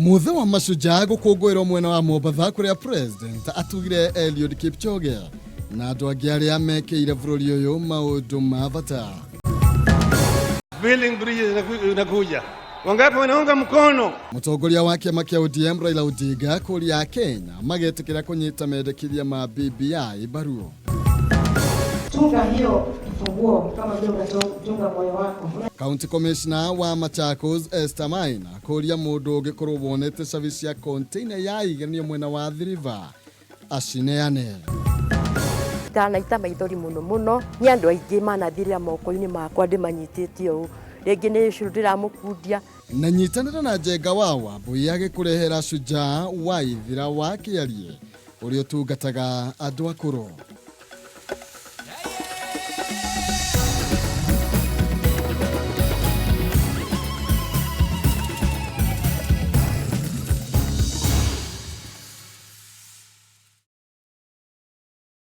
Mũthĩ wa mashujaa gũkũngũĩrwo mwena wa Mombatha kũrĩa president atugire Eliud Kipchoge na andũ angĩ arĩa mekĩire bũrũri ũyũ maũndũ ma bata. Building bridges inakuja. Wangapi wanaunga mkono? Mũtongoria wa kĩama kĩa ODM Raila Odinga kũria Kenya magetĩkĩra kũnyita mendekithia ma BBI mbaru. Chunga hiyo kifunguo kama vile unachunga moyo wako. County Commissioner wa Machakos Esther Maina kũria mũndũ ũngĩkorwo wonete cabi cia container ya igeranio mwena wa Athi River acineane. Ndanaita maithori mũno mũno nĩ andũ aingĩ manathirĩra moko-inĩ makwa ndĩmanyitĩte ũũ, rĩngĩ nĩ cũrũ ndĩramũkundia. Na nyitanĩra na Njenga wa Wambũi agĩkũrehera Shujaa wa Ithira wa Kĩarie ũrĩa ũtungataga andũ akũrũ.